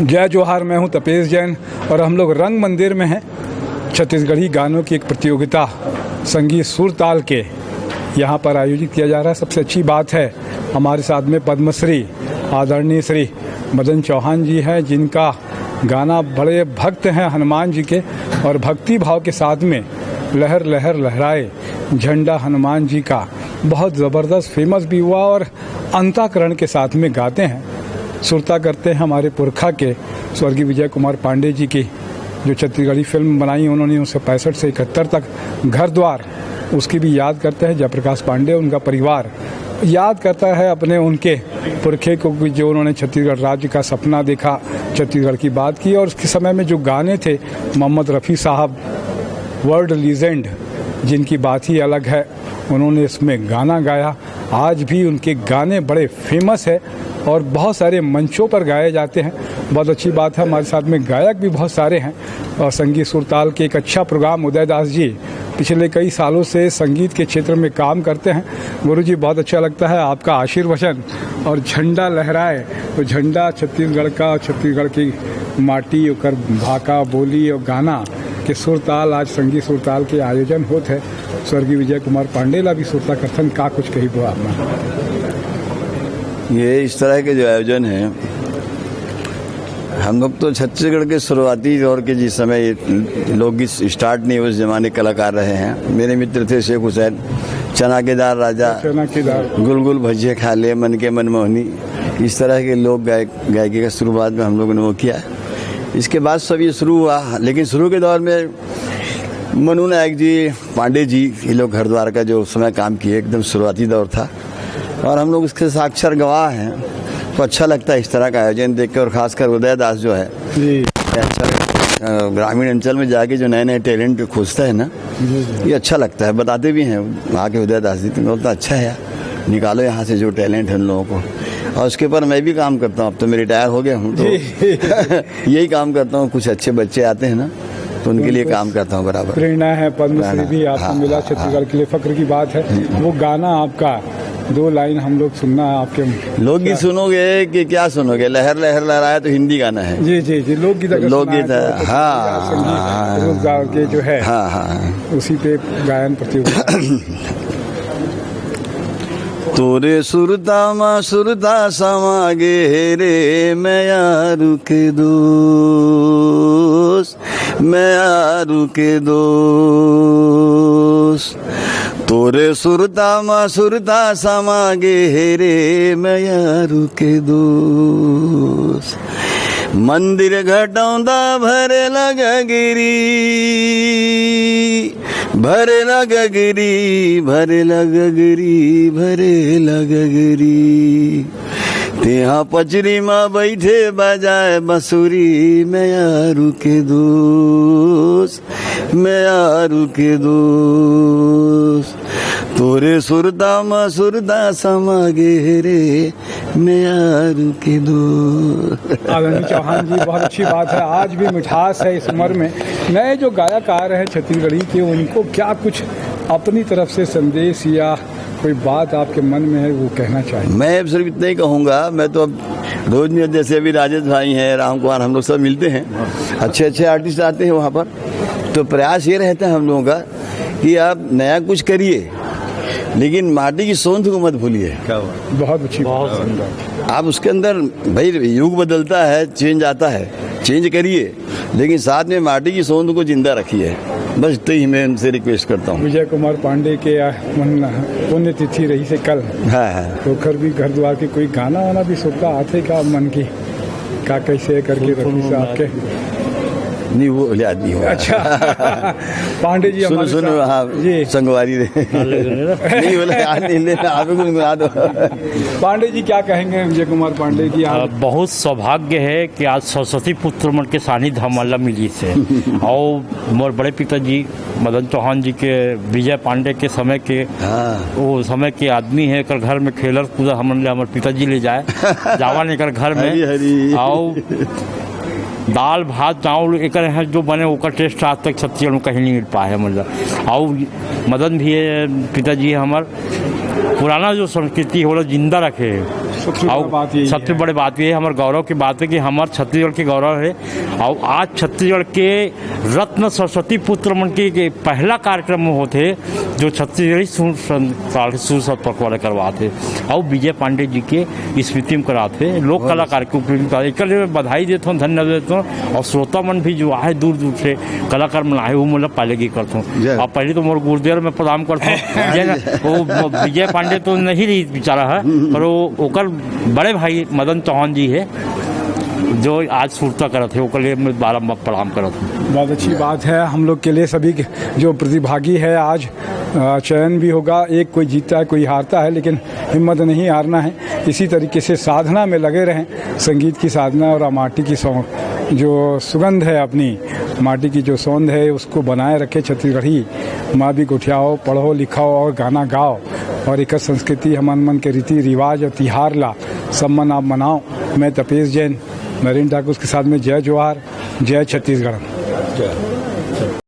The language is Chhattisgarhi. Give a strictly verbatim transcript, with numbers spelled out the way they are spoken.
जय जोहार, मैं हूं तपेश जैन और हम लोग रंग मंदिर में हैं। छत्तीसगढ़ी गानों की एक प्रतियोगिता संगीत सुरताल के यहाँ पर आयोजित किया जा रहा है। सबसे अच्छी बात है, हमारे साथ में पद्मश्री आदरणीय श्री मदन चौहान जी हैं, जिनका गाना बड़े भक्त हैं हनुमान जी के, और भक्ति भाव के साथ में लहर लहर लहराए झंडा हनुमान जी का बहुत ज़बरदस्त फेमस भी हुआ और अंताकरण के साथ में गाते हैं। सुरता करते हैं हमारे पुरखा के स्वर्गीय विजय कुमार पांडे जी की, जो छत्तीसगढ़ी फिल्म बनाई उन्होंने उन्नीस सौ पैंसठ से इकहत्तर तक, घर द्वार, उसकी भी याद करते हैं। जयप्रकाश पांडे, उनका परिवार याद करता है अपने उनके पुरखे को कि जो उन्होंने छत्तीसगढ़ राज्य का सपना देखा, छत्तीसगढ़ की बात की। और उसके समय में जो गाने थे, मोहम्मद रफ़ी साहब, वर्ल्ड लीजेंड, जिनकी बात ही अलग है, उन्होंने इसमें गाना गाया। आज भी उनके गाने बड़े फेमस है और बहुत सारे मंचों पर गाए जाते हैं। बहुत अच्छी बात है, हमारे साथ में गायक भी बहुत सारे हैं और संगीत सुरताल के एक अच्छा प्रोग्राम। उदय दास जी पिछले कई सालों से संगीत के क्षेत्र में काम करते हैं। गुरु जी, बहुत अच्छा लगता है आपका आशीर्वचन और झंडा लहराए, तो झंडा छत्तीसगढ़ का और छत्तीसगढ़ की माटी, ओकर भाखा, बोली और गाना के सुरताल, आज संगीत सुरताल के आयोजन होत है। स्वर्गीय विजय कुमार पांडे ला भी सुरता करथन, का कुछ कही बो आप मन? ये इस तरह के जो आयोजन हैं, हम लोग तो छत्तीसगढ़ के शुरुआती दौर के, जिस समय ये लोकगीत स्टार्ट नहीं हुए, उस जमाने के कलाकार रहे हैं। मेरे मित्र थे शेख हुसैन, चना के दार राजा, चना की दाल। गुलगुल भजिया खा ले, मन के मनमोहनी, इस तरह के लोक गायक गायकी का शुरुआत में हम लोगों ने वो किया। इसके बाद सब ये शुरू हुआ, लेकिन शुरू के दौर में मनु नायक जी, पांडे जी, ये लोग घर द्वार का जो उस समय काम किए, एकदम शुरुआती दौर था और हम लोग इसके साक्षर गवाह हैं। तो अच्छा लगता है इस तरह का आयोजन देख के, और खासकर उदय दास जो है, जी। ये अच्छा लगता है। अ, ग्रामीण अंचल में जाके जो नए नए टैलेंट खोजता है ना, ये अच्छा लगता है। बताते भी हैं आके उदय दास जी, तो बोलता, "अच्छा है यार, निकालो यहाँ से जो टैलेंट है उन लोगों को।" और उसके ऊपर मैं भी काम करता हूँ। अब तो मैं रिटायर हो गया हूँ, तो यही काम करता हूँ। कुछ अच्छे बच्चे आते हैं ना, तो उनके लिए काम करता हूँ बराबर। प्रेरणा है, पद्मश्री प्रेरणा, भी आपको हाँ, मिला, हाँ, छत्तीसगढ़ के लिए फख्र की बात है। वो गाना आपका, दो लाइन हम लोग सुनना है आपके। लोकगीत सुनोगे कि क्या सुनोगे? लहर लहर लहराए तो हिंदी गाना है। जी जी जी, लोकगीत अगर लोकगीत सुनाए तो, है, तो हाँ, संगीत हाँ, हाँ। रोजगार के जो है, हाँ, हाँ। उसी पे गायन प्रतियोगिता। तोरे सुरता मा सुरता समा गे हे रे, मयारू के दोस, मयारू के दोस। तोरे सुरता मा सुरता समा गे हे रे, मयारू के दोस। मंदिर घटौंदा भरे लगगिरी, भरे लगगिरी, भरे लगगिरी, भरे लगगिरी। तेहा पचरी मा बैठे बजाए बंसुरी, मयारू के दोस, मयारू के दोस। तोरे सुरता मा सुरता समा गे रे, मयारू के दोस। आदरणीय चौहान जी, बहुत अच्छी बात है, आज भी मिठास है इस उम्र में। नए जो गायक आ रहे हैं छत्तीसगढ़ी के, उनको क्या कुछ अपनी तरफ से संदेश या कोई बात आपके मन में है, वो कहना चाहिए? मैं अब सिर्फ इतना ही कहूँगा, मैं तो अब रोज नहीं, जैसे अभी राजेश भाई हैं, राम कुमार, हम लोग सब मिलते हैं, अच्छे अच्छे आर्टिस्ट आते हैं वहाँ पर। तो प्रयास ये रहता है हम लोगों का कि आप नया कुछ करिए, लेकिन माटी की सोंध को मत भूलिए। बहुत अच्छी बात। आप उसके अंदर, भाई, युग बदलता है, चेंज आता है, चेंज करिए, लेकिन साथ में माटी की सोंध को जिंदा रखिए। बस इतना ही मैं उनसे रिक्वेस्ट करता हूँ। विजय कुमार पांडे के, आ, पुण्य, पुण्यतिथि रहिसे कल। हाँ, हाँ। तो घर भी, घर द्वार के कोई गाना वाना भी सुरता आथे का मन की, का कैसे करके रखिसे आपके? नहीं, वो याद नहीं हुआ। अच्छा। पांडे जी सुनो, हमारे सुनो, साथ। हाँ, जी। संगवारी रे। नहीं बोला, याद नहीं लेना, आप ही गुनगुना दो। पांडे जी, क्या कहेंगे विजय कुमार पांडे की? अ, आप बहुत सौभाग्य है कि आज सरस्वती पुत्र मन के सानिध्य हमन ला मिलिस हे। और मोर बड़े पिताजी मदन चौहान जी के, विजय पांडे के समय के, हाँ। वो समय के आदमी है, एकर घर में खेलत कूदत हमन ले, हमर पिताजी ले जाए, जावन एकर घर में। हरी, हरी। और दाल भात चावल एकर यहाँ जो बने, ओकर टेस्ट आज तक छत्तीसगढ़ में कहीं नहीं मिल पाए है, मतलब। और मदन भी है, पिताजी है हमर, पुराना जो संस्कृति होला जिंदा रखे है। सबसे बड़ा और बात यही सबसे है। बड़े बात ये है, हमारे गौरव की बात है कि हमारे छत्तीसगढ़ के गौरव है। और आज छत्तीसगढ़ के रत्न सरस्वती पुत्र मन के, के पहला कार्यक्रम में होते, जो छत्तीसगढ़ी सुर सं-, सुर संपर्क वाले करवाते, और विजय पांडे जी के स्मृति में कराते, लोक कलाकार के उपलब्धि में कराते। एकर लिए मैं बधाई देता हूँ, धन्यवाद देता हूँ। और श्रोता मन भी जो आए दूर दूर से, कलाकार मन आए, वो मतलब पहले की करता हूँ। जय। और पहले तो मोर गुरुदेव में प्रणाम करता हूँ। जय ना, वो, वो विजय पांडे तो नहीं रही बेचारा है, पर वो ओकर बड़े भाई मदन चौहान जी है, जो आज सुरता करत है, ओकर लिए मैं बारम्बार प्रणाम करत हूँ। बहुत अच्छी बात है हम लोग के लिए, सभी के जो प्रतिभागी है आज, अ, चयन भी होगा, एक कोई जीतता है, कोई हारता है, लेकिन हिम्मत नहीं हारना है। इसी तरीके से साधना में लगे रहें, संगीत की साधना और माटी की सौ-, जो सुगंध है अपनी, माटी की जो सौंध है, उसको बनाए रखें। छत्तीसगढ़ी माँ भी गोठियाओ, पढ़ो, लिखाओ और गाना गाओ, और एक संस्कृति, हमन मन के रीति रिवाज और तिहार ला सब मन आप मनाओ। मैं तपेश जैन, नरेंद्र ठाकुर के साथ में जय जोहार, जय छत्तीसगढ़।